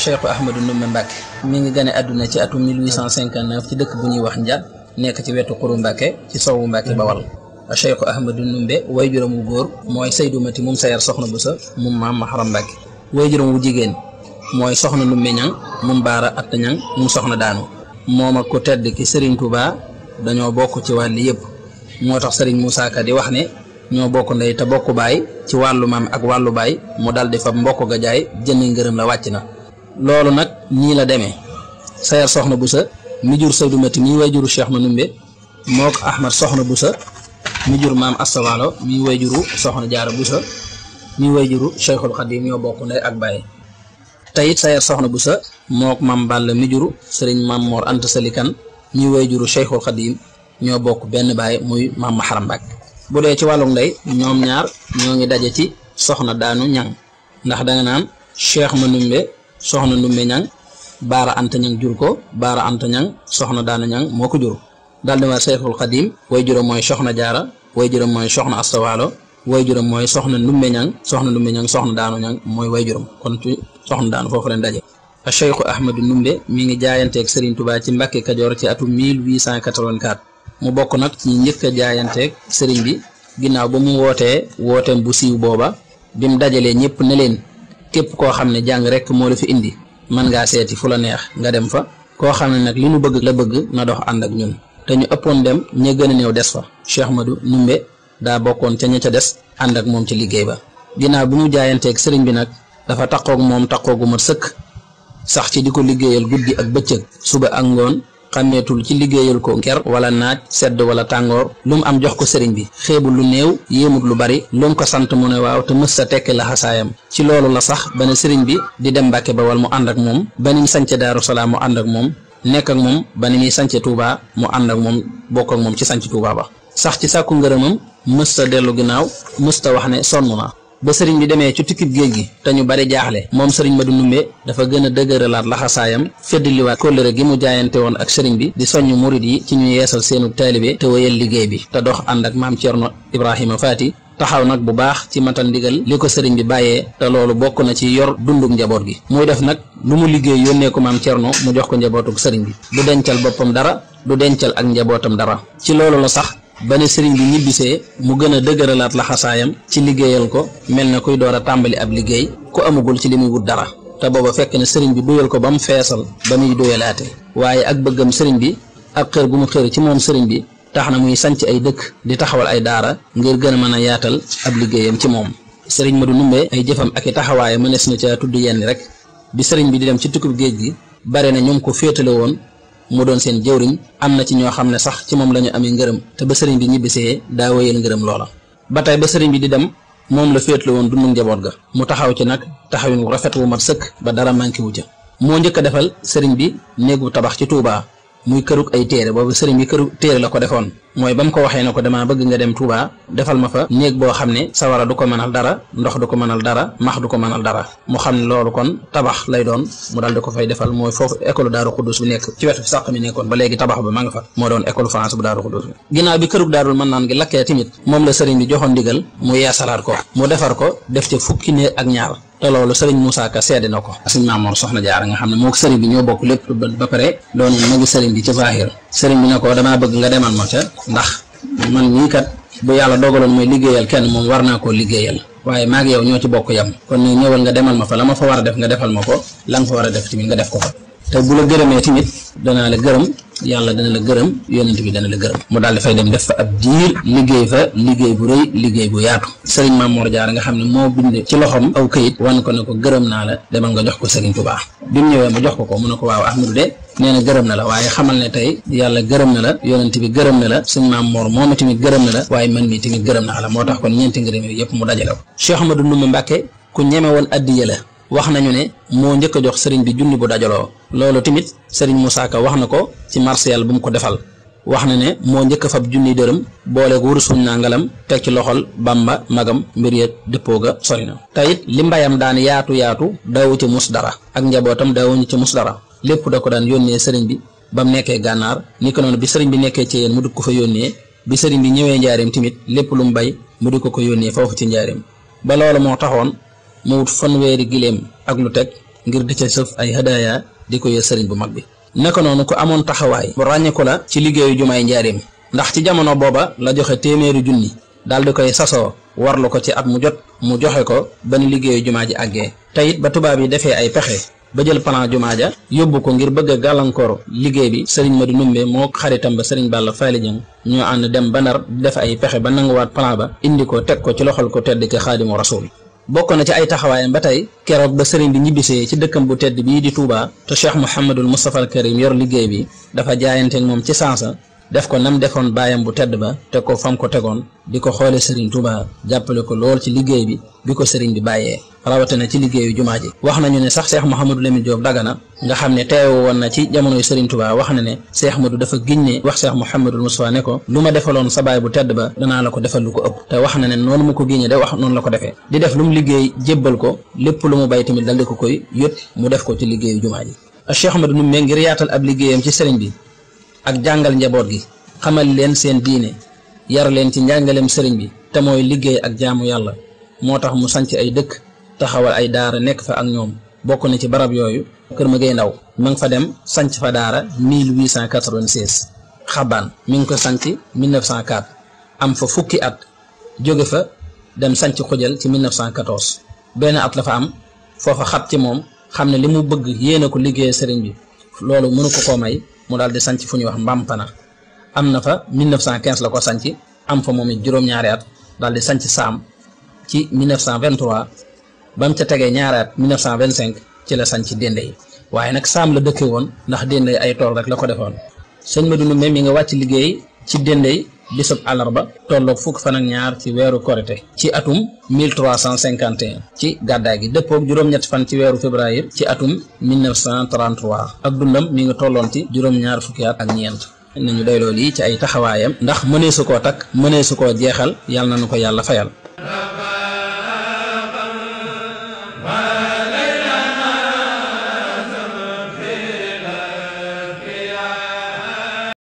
Cheikh Ahmadou Ndoumbé Mbacke mi ngi gane àdduna ci atum 1859 ci dëkk bu ñuy wax Ndia nekk ci wetu Xuru Mbacke ci sowu Mbacke Bawal. Cheikh Ahmadou Ndoumbé waajuram wu góor mooy Seydou Mati moom Sayar Soxna Busa moom Maam Maharam Mbacke. waajuram wu jigéen mooy Soxna Ndoumbé Ñang moom Baara Atta Ñang moom Soxna Daanu. moom ak ku tedd ki Serigne Touba dañoo bokk ci wàll yëpp moo tax Serigne Moussa Ka di wax ne ñoo bokk ndey te bokk baay ci wàllu maam ak wàllu baay mu daldi fa mbokk ga jaay jënd ngërëm la wàcc na. loolu nag nii la demee Sayar Soxna Busa mi jur Seydou Mati mi waajuru Cheikh Ndoumbé mook Ahmad Soxna Busa mi jur maam Asta Walo mi waajuru Soxna Jaara Busa mi waajuru Cheikhul Khadim ñoo bokk ndey ak baay. tayit Sayar Soxna Busa mook maam Balla mi juru Serigne Maam Mor Anta Sali Kan mi waajuru Cheikhul Khadim ñoo bokk benn baay muy Maam Maharam Mbacke. bu dee ci wàllu ndey ñoom ñaar ñoo ngi daje ci Soxna Daanu Ñang ndax danga naan Cheikh Ndoumbé Soxna Ndoumbé Ñang Baara Anta Ñang jur ko Baara Anta Ñang Soxna Daanu Ñang moo ko jur daldi war Cheikhul Khadim waajuram mooy Soxna Jaara waajuram mooy Soxna Asta Walo waajuram mooy Soxna Ndoumbé Ñang Soxna Ndoumbé Ñang Soxna Daanu Ñang mooy waajuram kon ci Soxna Daanu foofu leen daje. Cheikh Ahmadou Ndoumbé mi ngi jaayanteeg Serigne Touba ci Mbacke Kajoor ci atum 1884 mu bokk nag ci njëkk a jaayanteeg Serigne bi ginnaaw ba mu wooteem bu siiw booba bi mu dajalee ñëpp ne leen képp koo xam ne jàng rek moo la fi indi mën ngaa seeti fu la neex nga dem fa koo xam ne nag li nu bëgg la bëgg na dox ànd ak ñun te ñu ëppoon dem ña gën a néew des fa Cheikh Ahmadou Ndoumbé daa bokkoon ca ña ca des ànd ak moom ci liggéey ba. ginnaaw bi mu jaayanteeg Serigne bi nag dafa taqoog moom taqoogu mat sëkk sax ci di ko liggéeyal guddi ak bëccëg suba ak ngoon xàmmeetul ci liggéeyal ko ker wala naaj sedd wala tàngoor lu mu am jox ko sëriñ bi xeebul lu néew yéemut lu bari lu mu ko sant mu ne waaw te mës sa tekki la xasaayam ci loolu la sax ba ne sëriñ bi di dem Mbàkke Bawal mu ànd ak moom ba ni mu sance Daaru Salaam mu ànd ak moom nekk ak moom ba ni muy sance Touba mu ànd ak moom bokk ak moom ci sanc Touba ba sax ci sàkku ngërëmam mës sa dellu ginnaaw mës ta wax ne sonn na ba sëriñ bi demee ci tukkib géej gi te ñu bari jaaxle moom sëriñ Ahmadou Ndoumbé dafa gën a dëgëralaat laxasaayam feddliwaat kóllëre gi mu jaayante woon ak sëriñ bi di soññ murid yi ci ñu yeesal seenu taalibe te wéyal liggéey bi te dox ànd ak maam Cerno Ibrahima Faati taxaw nag bu baax ci matal ndigal li ko sëriñ bi bàyyee te loolu bokk na ci yor dunduk njaboot gi muy def nag lu mu liggéey yónnee ko maam Cerno mu jox ko njabootuk sëriñ bi du dencal boppam dara du dencal ak njabootam dara ci loolu la sax ba ne sëriñ bi ñibbisee mu gën a dëgëralaat laxasaayam ci liggéeyal ko mel na kuy door a tàmbali ab liggéey ku amagul ci li muy wut dara te booba fekk ne sëriñ bi duyal ko ba mu feesal ba muy duyalaate waaye ak bëggam sëriñ bi ak xër gu mu xër ci moom sëriñ bi tax na muy sanc ay dëkk di taxawal ay daara ngir gën a mën a yaatal ab liggéeyam ci moom. sëriñ Ahmadou Ndoumbé ay jëfam ak i taxawaay mënees na ca tudd yenn rek bi sëriñ bi di dem ci tukkub géej gi bare na ñu ko féetale woon mu doon seen jëwriñ am na ci ñoo xam ne sax ci moom la ñu amee ngërëm te ba sëriñ bi ñibbisee daa wéyal ngërëm loola ba tey ba sëriñ bi di dem moom la féetlu woon dundu njaboot ga mu taxaw ci nag taxawin wu rafet wu mat sëkk ba dara manqué wu ca moo njëkk a defal sëriñ bi néegu tabax ci Touba muy kërug ay téere boobu sëriñ bi kërug téere la ko defoon mooy ba mu ko waxee ne ko damaa bëgg nga dem Touba defal ma fa néeg boo xam ne sawara du ko mënal dara ndox du ko mënal dara max du ko mënal dara mu xam ne loolu kon tabax lay doon mu dal di ko fay defal mooy foofu école Daaru Xuddus bi nekk ci wetu sàq mi nekkoon ba léegi tabax ba ma nga fa moo doon école France bu Daaru Xuddus bi ginnaaw bi kërug Daarul Mannaan gi lakkee tamit moom la sëriñ bi joxoon ndigal mu yeesalaat ko mu defar ko def ci fukki néeg ak ñaar te loolu sëriñ Moussa Ka seede na ko sëriñ Maam Mor Soxna Jaara nga xam ne moo ko sëriñ bi ñoo bokk lépp ba pare doon magi sëriñ bi ci zaahir sëriñ bi ne ko damaa bëgg nga demal ma ca ndax man ñii kat bu yàlla dogaloon mooy liggéeyal kenn moom war naa koo liggéeyal waaye maag yow ñoo ci bokk yam kon ne ñëwal nga demal ma fa la ma fa war a def nga defal ma ko la nga fa war a def tamit nga def ko fa te bu la gërëmee tamit danaa la gërëm yàlla dana la gërëm yonent bi dana la gërëm mu daal di fay dem def fa ab diir liggéey fa liggéey bu rëy liggéey bu yaatu sëriñ Maam Mor Jaara nga xam ne moo bind ci loxom aw këyit wan ko ne ko gërëm naa la demal nga jox ko sëriñ Touba bi mu ñëwee ma jox ko mu ne ko waaw Ahmadou de nee na gërëm na la waaye xamal ne tey yàlla gërëm na la yonent bi gërëm na la sëñ Maam Mor moom tamit gërëm na la waaye man mii tamit gërëm naa la moo tax kon ñeenti ngërëm yooyu yëpp mu dajale ko Cheikh Ahmadou Ndoumbé Mbacke ku ñeme woon addiya la wax nañu ne moo njëkk a jox sëriñ bi junni bu dajaloo loolu tamit sëriñ Moussa Ka wax na ko ci martial bu mu ko defal wax na ne moo njëkk a fab junni dërëm boole ko wurusuñ naa ngalam teg ci loxol Bamba magam mbir ya dëppoo ga sori na te it li mbayam daan yaatu daawu ci mus dara ak njabootam daawuñu ci mus dara lépp da ko daan yónnee sëriñ bi ba mu nekkee gànnaar ni ko noonu bi sëriñ bi nekkee ci yéen mu di ko fa yónnee bi sëriñ bi ñëwee njaareem tamit lépp lu mu bay mu di ko yónnee foofu ci njaareem ba loolu moo taxoon mu wut fanweeri giléem ak lu teg ngir di ca sëf ay hadaaya di ko yee sëriñ bu mag bi. naka noonu ku amoon taxawaay bu ràññeeku la ci liggéeyu jumaay njaareem ndax ci jamono booba la joxe téeméeri junni daal di koy sasoo warlu ko ci at mu jot mu joxe ko ba ni liggéeyu jumaa ji àggee. te it ba tubaab yi defee ay pexe ba jël plan jumaa ja yóbbu ko ngir bëgg a gàllankoor liggéey bi sëriñ Madu Numbe moo xaritam ba sëriñ Balla Faali Jeng ñoo ànd dem ba Ndar def ay pexe ba nanguwaat plan ba indi ko teg ko ci loxol ko tedd ki Xaadimu Rasuul. bokk na ci ay taxawaayam ba tey keroog ba sëriñ bi ñibbisee ci dëkkam bu tedd bii di Touba te Cheikh Mouhamadul Moustapha al Karim yor liggéey bi dafa jaayanteeg moom ci sansa def ko nam defoon baayam bu tedd ba teg ko fam ko tegoon di ko xoole sëriñ Touba jàppale ko lool ci liggéey bi ko sëriñ bi bàyyee rawatina ci liggéeyu jumaa ji. wax nañu ne sax Cheikh Mouhamadou Lamine Diop Dagana nga xam ne teewu woon na ci jamonoy sëriñ Touba wax na ne Cheikh Modou dafa giñ ne wax Cheikh Mouhamadul Moustapha ne ko lu ma defaloon sa baay bu tedd ba danaa la ko defal lu ko ëpp. te wax na ne noonu mu ko giñee de wax noonu la ko defee di def lu mu liggéey jébbal ko lépp lu mu bay tamit dal di ko koy yót mu def ko ci liggéeyu jumaa ji. Cheikh Modou Numbe ngir yaatal ab liggéeyam ci sëriñ bi ak jàngal njaboot gi xamal leen seen diine yar leen ci njàngaleem sëriñ bi te mooy liggéey ak jaamu yàlla moo tax mu sanc ay dëkk taxawal ay daara nekk fa ak ñoom. bokk na ci barab yooyu Kër Magay Ndaw ma nga fa dem sanc fa daara 1896 xabaan mi ngi ko sanc 1904 am fa fukki at jóge fa dem sanc xujal ci 1914 benn at la fa am foofa xat ci moom xam ne li mu bëgg yéene ko liggéey sëriñ bi loolu mënu ko koo may mu daal di sanc fu ñuy wax Mbampana am na fa 1915 la ko sanc am fa moom it juróom-ñaari at daal di sanc Saam ci 1923 ba mu ca tegee ñaari at 1925 ci la sanc Dendey waaye nag Saam la dëkke woon ndax Dendey ay tool rek la ko defoon. sëñ Madu Numbe mi nga wàcc liggéey ci Dendey bisub àllarba tolloog fukk fan ak ñaar ci weeru korite ci atum 1351 ci gàddaay gi dëppoog juróom-ñett fan ci weeru février ci atum 1933 ak dundam mi nga tolloon ci juróom-ñaar fukki at ak ñeent. nañu doyloo lii ci ay taxawaayam ndax mënee su koo takk mënee su koo jeexal yàlla na nu ko yàlla fayal.